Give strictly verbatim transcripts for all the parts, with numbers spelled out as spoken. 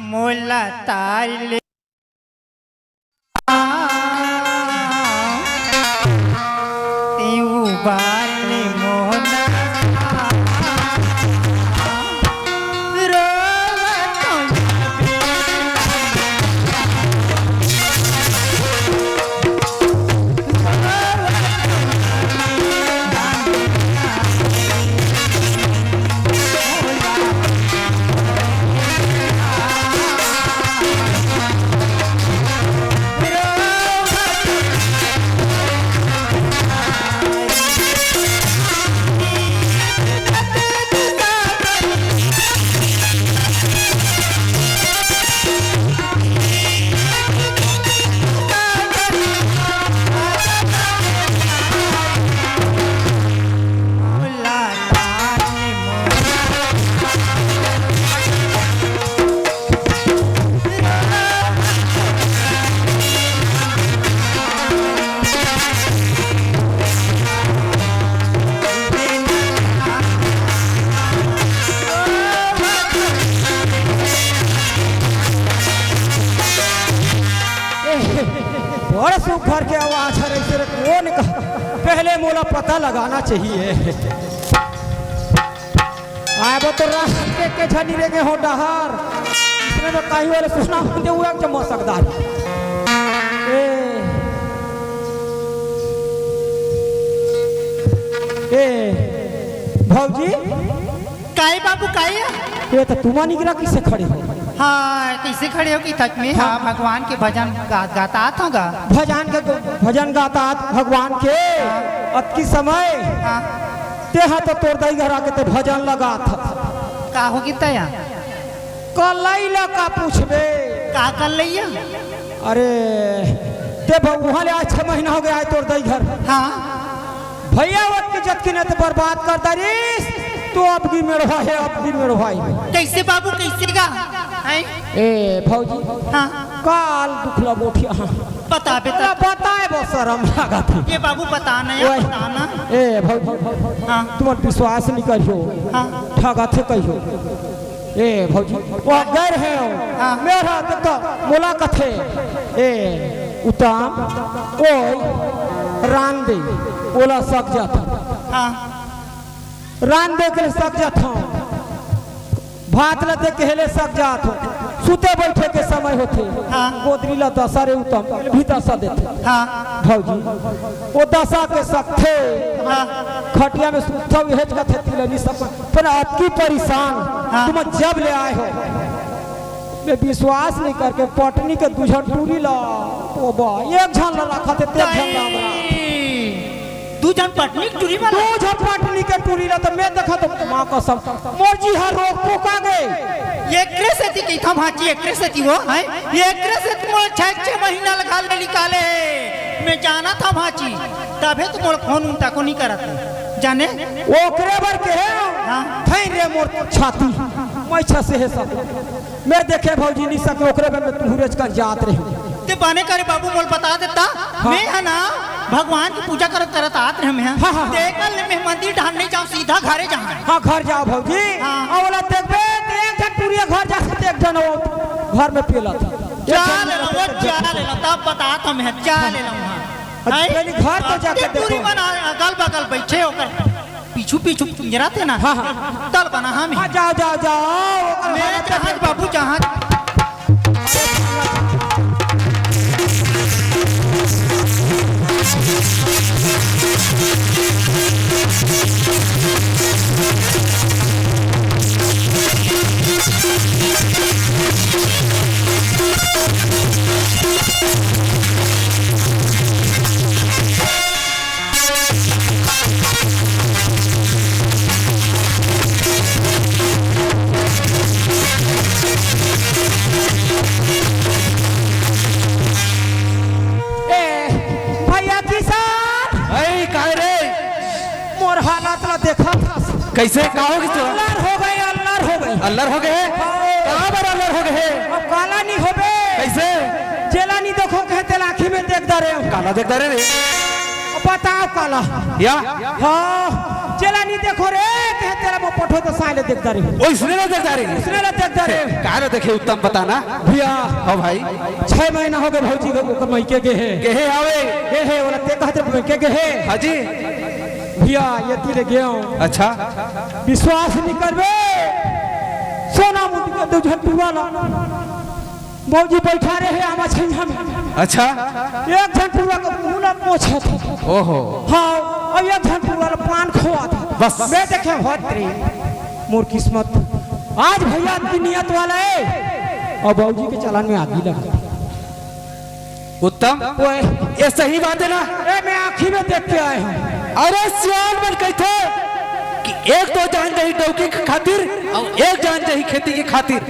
मोला तार ले। तें उबार ले मोहना। रोवत ए, बड़ सुघर के आवाज हरे, अइसे रे कोन का? पहले मोला पता लगाना चाहिए। आय वो तो रात के, के झनी रेंगे हो डहर। इसने में कहीं वाले सुना दे, वो एक चम्मच सकदार। ए, ए, भौजी। काहे बाबू, काहे? ये तो तुमा निकला, किसे खड़े हो? हाँ, कइसे खड़े हो कि तक में? हाँ। हाँ, भगवान के भजन गा-, गाता था गा। भजन के, भजन गाता भगवान के। हाँ। अतकी समय। हाँ। तेहा तो तोर दाई घर आके ते भजन लगात। का हो गिता या? कलई ला का पूछबे? का कलई या? अरे, ते ब-, उहाँ ले आज छह महीना हो गया है तोर दाई घर। हाँ। भैया वत के जतकी ने ते बर्बाद कर डारिस, तो अब की मेड़वा है, अब की मेड़वा है। कइसे बाबू, कइसे गा? हैं? ए, भौजी। हाँ। काल दुखला बोठिया, हाँ। बता, बता। अरे, बताए बर सरम लागत हे। ये बाबू, बता ना यार, ओए। बता ना। ए, भौजी, हाँ। तुमन विश्वास नहीं करियो। हाँ। ठगत हे कहियो। ए, भौजी, वो गैर हे। हाँ। मेरा तो, तो मोला कथे। ए, उत्तम, ओए, रांदे, ओला सक जात। हाँ। रांदे के सक जात हूँ। भात ला देख के हेले सक जात हो, सुते बइठे के समय होथे। हाँ। गोदरी ला दसा रे उत्तम, भी दसा देथे। हाँ। भौजी, वो दसा के सकथे। हाँ। खटिया में सुतथव, हेच कथे तिलनी सब, पर अतकी परेशान, हाँ। तुम जब ले आए हो। मैं विश्वास नहीं करके पटनी के दू झन टूरी ला, ओ बा, एक झन ला रखा थे, तेर झन ला हमरा। दू झन पटनी के टूरी वाला? दू झन पटनी के टूरी ला, तो मैं देखा तो माँ कसम, मोर जी हर रोग पोका गए। एकरे सेती कहिथंव भांची, एकरे सेती वो, हैं? एकरे सेती मोर छह, छह महीना लगा ले निकाले। मैं जानथंव भांची, तभे तो मोर फोन उन तको नहीं करत हे। जाने? ओकरे बर के हे? हाँ। थई रे मोर छाती, मैं छसे हे सब। मैं देखे भौजी नहीं सके, ओकरे बर मैं तुहरेच कर जात रहे। ते बने करे बाबू, मोल बता देता। हाँ। मैं है ना, भगवान की पूजा करत करत आत रहे मैं। हाँ, हाँ, हाँ। देखल ले मैं मंदिर डहान नहीं जाऊँ, सीधा घरे जाऊँ। हाँ, घर जाओ भौजी। हाँ। अउ ओला देखबे, ते एक झन टूरी घर जा सकथे, एक झन वो घर में पेलत। एक झन चल ले लो, वो पेलत। चल ले लो, तब बता तो मैं, चल ले लो वहाँ। अच्छा, हैं? नहीं, घर तो अब जाके ते टूरी देखो। मन अगल बगल बैठे होकर पीछू पीछू पिंजरा थे ना। हाँ, हाँ। तल बना हम ही। हाँ, जाओ, जाओ, जाओ। मैं जहाज बाबू जहाज। ए, भैया किसान। अई, काय रे? मोर हालत ला देखत हस। कइसे? का हो गिस तोर? अल्लर हो गए, अल्लर हो गए। अल्लर हो गए? हाँ। कहाँ बर अल्लर हो गए? अब काला नहीं होबे। कइसे? जेला नी देखो कहे तेला आँखी में देख डारे हँव। काला देख डारे रे? बताव काला। या? हाँ, जेला नी देखो रे कहे तेला मोर पठो तो साले देख डारे हँव। ओइसने ला देख डारे? ओइसने ला देख डारे हँव। काला देखे उत्तम बता ना। भैया। हाँ भाई। छह महीना होगे भौजी के ओकर मइके गे हे। गे हे आवे। गे हे, ओला ते कहत रहे मइके गे हे। हाँ जी। भैया, एती ले गेंव। अच्छा। विश्वास नी करबे। सोना मुंद के दू झन टूरा ला। भौजी बइठा रहे आमा छैया में। अच्छा। एक झन टूरा के मुंह ला पोंछत हे। ओहो। हाँ, अउ एक झन टूरा ला पान खोवत हे। बस। मैं देखे होत रे, मोर किस्मत। आज भैया अतकी नियत वाला हे। अउ भौजी के चलन में आगी लगा। उत्तम, ओए। ये सही बात हे ना? ए, मैं आँखी में देख के आए हँव। अरे सियान मन कहिथे कि एक तो जान जाही डौकी के खातिर अउ एक जान जाही खेती के खातिर।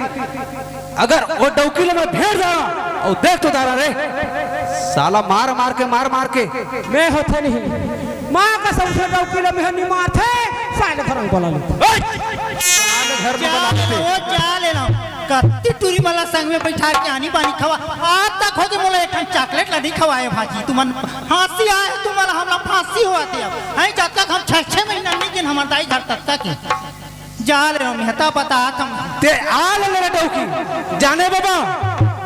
अगर ओ डौकी ला मैं भेंट जाना अउ देख तो डारा रे, साला मार मार के, मार मार के। मैं होथे नहीं, माँ कसम से डौकी ला मैं नी मारथे, साले घर में बला ले। ओए! साले घर में बला ले। ओ, जा ले लो। कत्ती टूरी मन ला संग में बइठार के आनी बानी खवा। आज तक होगे मोला एक ठन चॉकलेट ला नी खवाए भाजी। तुमन फांसी आए, तुमन हमला फांसी होवत हे अब। हैं, जब तक हम छह, छह महीना नी गेन हमर दाई घर तब तक ही। जा ले हम, हेता बता हम। ते आ ले ले डौकी। जाने बाबा,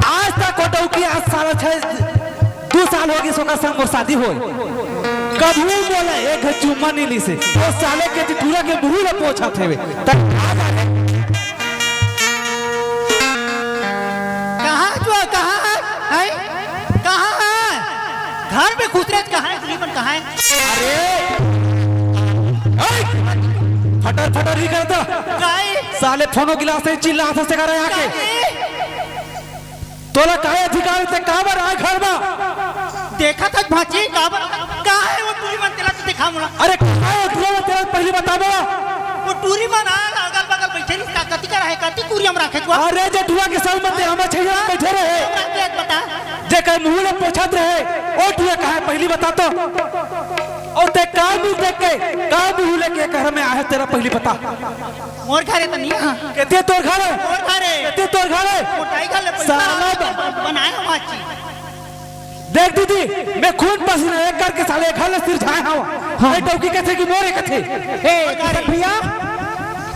आज तक ओ डौकी आज साला छह दू साल होगे, ओकर संग मोर शादी होय। कभू मोला एक घ चुम्मा नी लिसे। ओ साले के टूरा के मुंह ला पोंछत हवे। त आ जा रे। कहाँ जो, कहाँ हे? हैं? कहाँ हे? घर में घुस रहे, कहाँ हे? दुनिया में कहाँ हे? अरे! हैं? फटर फटर ही करता। काहे? साले फोनो गिलास से चिल्लात हस तेकरे आके। काहे? तोला काय अधिकार हे, ते काबर आय घर मा? देखत हस भाजी, काबर, का हे ओ टूरी मन, तेला तो देखा मोला। अरे, का हे ओ टूरी मन, तेला पहली बता मोला। ओ टूरी मन आय, अगल बगल बइठे रहिस, का कति कर हे, कति कुरिया म राखे तू? अरे, जे टूरा के संग म ते हमर छैया म बइठे रहे, बता। जे कर मुंह ला पोंछत रहे, ओ टूरा कहाँ हे, पहली बता तो। अउ ते का मुंह देख के, का मुंह लेके घर में आय हस, तेला पहली बता। मोर घरे तो नहीं, हाँ। केती तोर घर हे? मोर घर हे। केती तोर घर हे? मोर दाई घर ले पैसा साला ब- बनाए हो भाजी। देख दीदी, मैं खून पसीना एक करके साले घर ले सिरझाए हँव। हाँ। ए डौकी कथे कि मोरे कथे। ए, किशन भैया।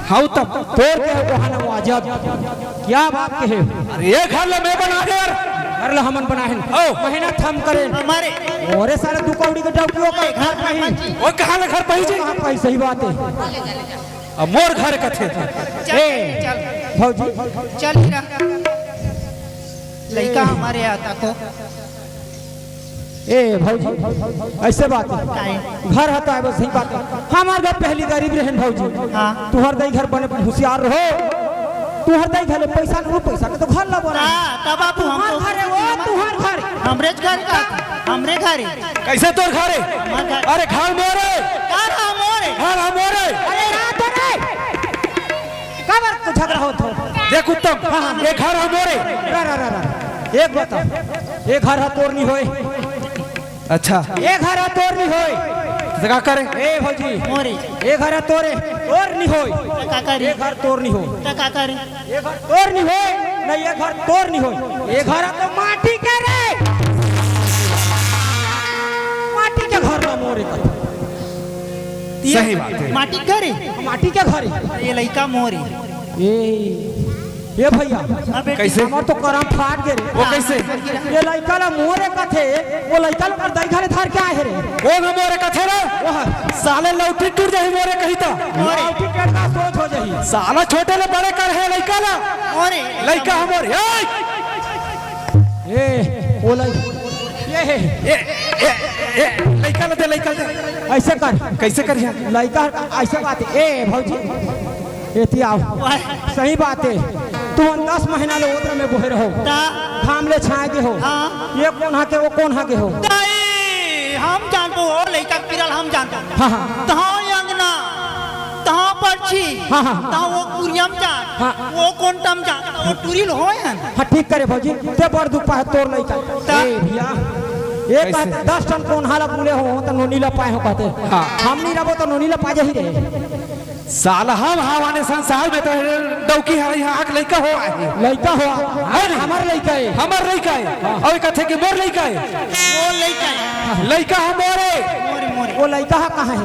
हाँ, उत्तम। तोर के ओहन आवाज। क्या बात कहे? अरे, ये घर ला मैं बनाए हँव यार। घर ला हमन बनाए हन। ओ। मेहनत हम करेन। हमारे। अरे साले, दू कौड़ी के डौकी ओकर घर पाही। ओ, कहाँ ले घर पाही जी? कहाँ पाही, सही बात हे। अब मोर घर कथे। चल, ए, चल। भौजी। चल, इरा। लइका हमारे आता को। ए, भौजी, अइसे बात हे। काहे? घर हता हे, बस सही बात हे। हमर घर पहली गरीब रहेन, भौजी। हाँ। तुँहर दाई घर बने होशियार रहो। तुँहर दाई घर ले पैसा लो, पैसा के तो घर ला बना। हाँ, तब आप तुँहर हमको घर हे, ओ, तुँहर घर। हमरे घर का, हमरे घर हे। कइसे तोर घर हे? हमर घर। अरे घर मोर हे। घर हा मोर हे। घर हा मोर हे। अरे ना तो रे। काबर तो झगड़ा होत हो? देख उत्तम, हाँ, हाँ। ये घर हा मोर हे। रा, रा, रा, रा। एक बता, ये घर हा तोर नी होय। अच्छा। ये घर हा तोर नी होय। त का करे? ए भौजी। मोर हे। ये घर हा तोर हे, तोर नी होय। त का करे? ये घर तोर नी होय। त का करे? ये घर तोर नी होय, ना ये घर तोर नी होय। ये घर तो माटी के रे। माटी के घर ला मोर हे कथे। सही बात हे। माटी के घर हे? माटी के घर हे। ये लइका मोर हे। ए, ए भैया। अबे कइसे? हमर तो करम फाट गे रे। ओ कइसे? ये लइका ला मोर हे कथे, ओ लइका ला मोर दाई घर धर के आए हे रे। ओ ना मोर हे कथे रे। ओह। साले लौठी टूट जाही मोर हे कही त। लौठी टूट के सोच हो जाही। साला छोटे ले बड़े करे हे लइका ला। मोर हे। लइका हमर, ए! ए, ओ लइ-, ये हे। ए, ए, ए, लइका ला दे, लइका ला दे। अइसे कर। कइसे करिहा? लइका अइसे बात हे। ए, भौजी, एती आव। वाह। सही बात हे। तुमन दस महीना ले ओदरा में बोहे रहो। त? घाम ले छाए गे हो। हाँ। ये कोन हा गे, ओ कोन हा गे हो। दाई, हम जानबो, ओ लइका के पीरा ल हम जानबो। हाँ, हाँ। तहाँ अंगना, तहाँ परछी, हाँ, हाँ, हाँ। तहाँ ओ कुरिया म जान, हाँ। ओ कोंटा म जान, ओ टूरी ल होय हन। हाँ, ठीक करे भौजी, ते बड़ दुख पाहे तोर लइका। त? ए भैया, ए कइसे? कहते दस ठन कोन हा ला बुले हो, त नोनी ला पाए हो कहते। हाँ। हम नी रहबो त नोनी ला पा जाही रे। साला हम हावाने संसार में तो डौकी हर यहाँ आके लइका हो आए। लइका हो। अरे। हमर लइका है। हमर लइका है। हाँ। अउ कथे कि मोर लइका है। मोर लइका है। लइका ह मोर है। मोर, मोर। वो लइका ह कहाँ है?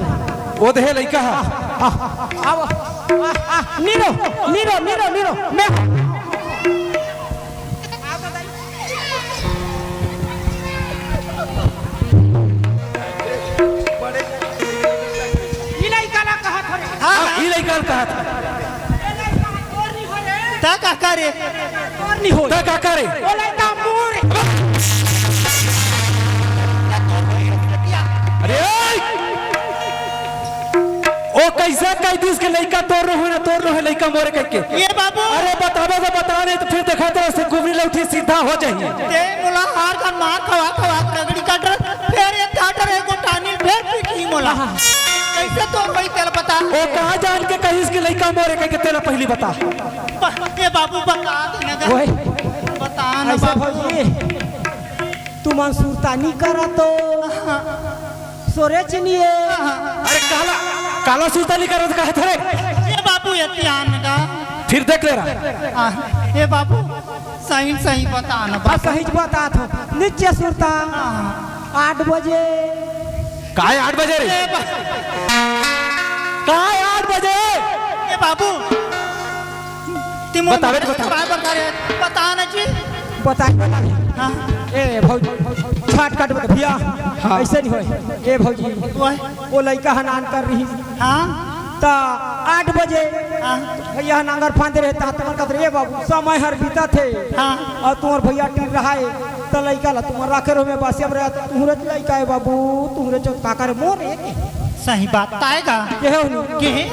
वो देहे लइका ह। आ, आ, आ, नीरो, नीरो, नीरो, नीरो, मैं ई लइका ला कहत हरे। हाँ, हाँ, ई लइका ला कहत हरे। ए लइका तोर नी होय रे। त का करे? तोर नी होय। त का करे? ओ लइका मोर। अरे, ओए! ओ कइसे कहि दिस के लइका तोर नो हे ना, तोर नो हे लइका मोरे कहिके? ए बाबू। अरे बताबे तो बता, नहीं तो फिर देखा तो से गुबरी लौठी सीधा हो जाही। ते मोला हर कन मार खवा खवा रगड़ी काट रहा, फिर एक काट रहे गोटानी, फिर पीटी मोला। हाँ। कइसे तोर होही तेला बता। ओ कहाँ जान के कहिस कि लइका मोरे कहिके तेला पहिली बता। ब-, ए बाबू बता दे ना गा। ओए। बता ना ऐसे बाबू। भौजी। तुमन सुरता नी करा तो। सोरे चिनिए। अरे काला, काला सुरता नी करा तो कहत हरे। ए बाबू, ए ध्यान गा। फिर देख ले रहा। आ, ए बाबू, सही सही बता ना हाँ, बाबू। सही बता था। नीचे सुरता। हाँ। आठ बजे। काय आठ बजे रे? ए बा- काय आठ बजे? ए बाबू, तिमोन बतावे तो बता। बार बता रे, बता ना जी। बताए वाला है। हाँ। ए भौजी, छाट काट बता भैया। हाँ। ऐसे नहीं होय। ए भौजी, ओए। वो लइका हनान कर रही। हाँ। त आठ बजे हाँ। भैया नांगर फांदे रहे, तात मन कहत रहे, "ए बाबू, समय हर बीतत हे।" हाँ। अउ तुम्हर भैया टिर रहा है, त लइका ला तुम्हर राखे रहो में बासिया में रहा, त तुहरे लइका है बाबू, तुहरे चौथ का करे मोर है के? सही बात, ताय गा। के है उन्हें? के है?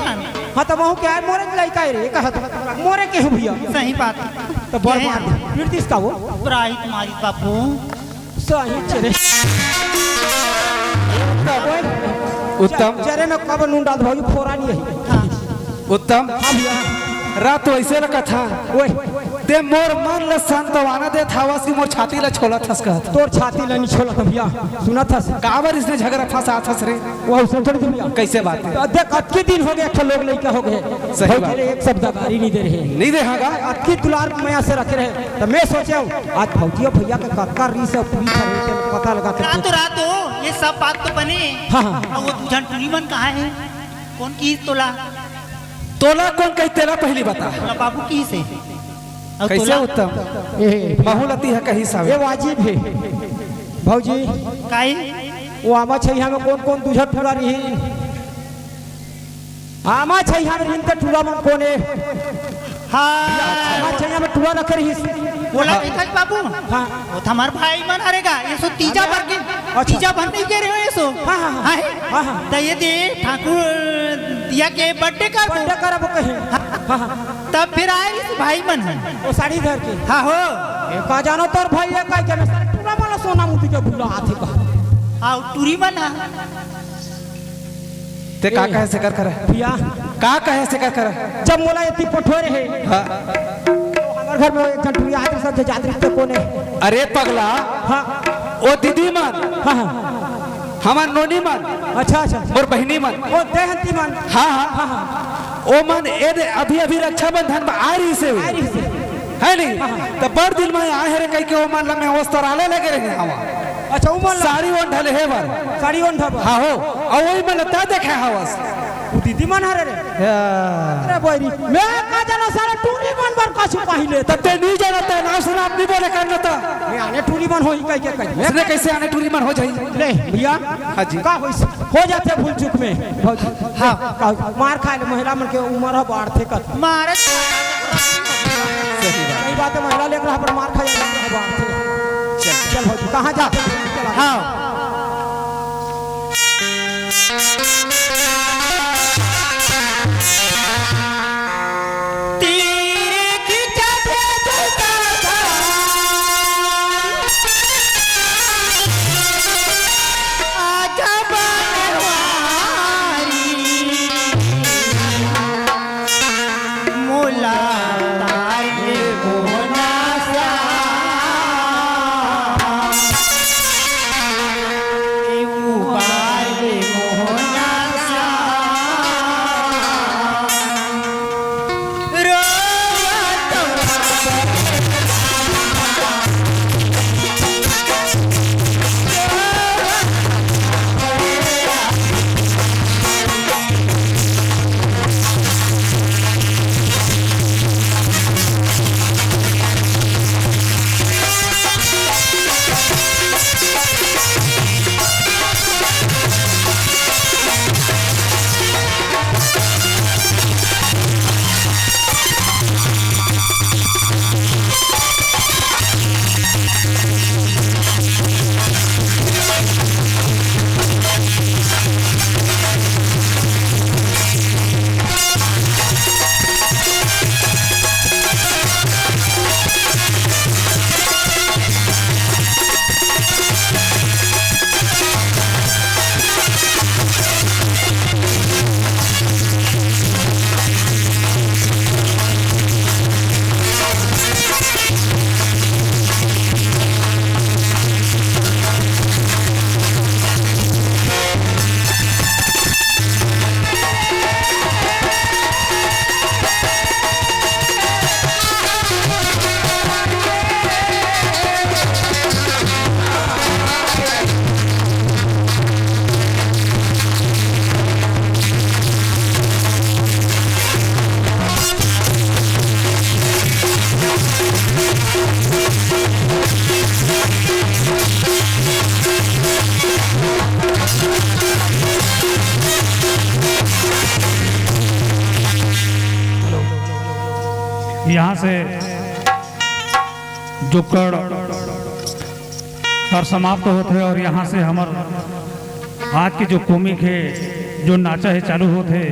हाँ, त महू के आए, मोरे लइका है रे, कहा तो, मोरे के हूँ भैया। सही बात। त बर के है? मार दे, फिर दिस का वो? प्राहित मारी बाबू। सही चले। उत्तम। जरे में कब नून डाल भौजी, फोरा नहीं है। उत्तम। हाँ भैया। रात तो ऐसे लगा था। ओए। ते मोर मन ल सांत्वना देत हवस कि मोर छाती ल छोलत हस कहत। तोर छाती ल नहीं छोलत भैया। सुनत हस। काबर इसने झगड़ा फंसा थस रे? वो सुन थोड़ी भैया। कैसे बात है? तो देख, अतके दिन हो गए, एक ठो लोग लइका हो गए। सही भौजी बात। ले एक शब्द गारी नहीं दे रहे। नहीं दे हाँ गा। अतकी दुलार मया से रखे रहे। त मैं सोचे हूँ, आज भौजी अउ भैया के कतका रीस अउ प्रीत हरे, तेन पता लगा के रातो, रातो, ये सब बात तो बने। हाँ, हाँ। अउ वो दू झन टूरी मन कहाँ हे? कोन किहिस तोला? तोला कोन कहिस तेला पहिली बता। तोला बाबू किहिस हे। अउ कैसे तोला? उत्तम? ए, महू ल तिहा कहिस हवे। ये वाजिब हे। भौजी। काई? वो आमा छैया में कोन कोन दू झन टूरा रही? आमा छैया में रिहिन ते टूरा मन कोन हे? हाँ। आमा छैया में टूरा रखे रहिस। बोला हाँ। देखत बाबू। हाँ। वो तो हमार भाई मन हरे गा। ये सो तीजा अच्छा। भर के, अच्छा। तीजा भर नहीं कह रहे हो ये सो। हाँ, हाँ, हाँ। हाँ, हाँ। हाँ, हाँ। तो ये दे ठाकुर दिया के birthday करबो। Birthday करबो कहे। हाँ। हाँ, हाँ। तब फिर आए इस भाई मन। वो साड़ी धर के। हाँ हो। ए, का जानो तोर भाई ये का जाने सारे टूरा वाला सोना मोती के भूला हाथी का। हाँ, टूरी मन। ते का ए, कहे से कर करे? भैया। का कहे से कर करे? जब मोला एती पठोरे हे, हाँ। तो हमर घर में एक झन टूरी आदमी सब जे जात रिहिस ते कोन हे? अरे पगला, हाँ। ओ दीदी मन, हाँ, हाँ। हमर नोनी मन, अच्छा, अच्छा। मोर बहिनी मन। ओ देहंती मन। हाँ, हाँ। हाँ, हाँ। ओ मन ए दे अभी, अभी रक्षाबंधन में आ रहिस हे। आ रहिस हे। है नहीं? हाँ, हाँ। त बड़ दिन में आए हरे कहिके ओ मन ल मैं ओस्तराले लगे रहे हवा। अच्छा, ओ मन ल साड़ी ओन ढले हे बर। साड़ी ओन ढले। हाँ हो, अउ वही मन ल त देखे हवस। ओ दीदी मन हरे रे। या। अरे बोरी, मैं का जानो सारा टूरी मन बर का छुपाही ले। त ते नहीं जाना, ते नाम सुना अपनी बोले करना त। मैं आने टूरी मन होही कहिके कही। उसने कैसे आने टूरी मन हो जाही? ले, भैया। हाँ जी। का होइस? हो जाथे भूल चूक में। भौजी। हाँ। का होइस? मार खाए ले महिला मन के उमर ह बाढ़थे कत। मारत सही बात। सही बात है, महिला लेकर पर मार खाए ले बाढ़थे। चल। चल भौजी, कहाँ जा? हाँ। तीर खिंचा दे तू दादा। आजा बनवारी। मोला तारे बोना सा। ए उबारे मोहना यहाँ से जुक्कड़ हर समाप्त होत हे और यहाँ से हमर आज के जो कोमिक हे, जो नाचा हे, चालू होत हे।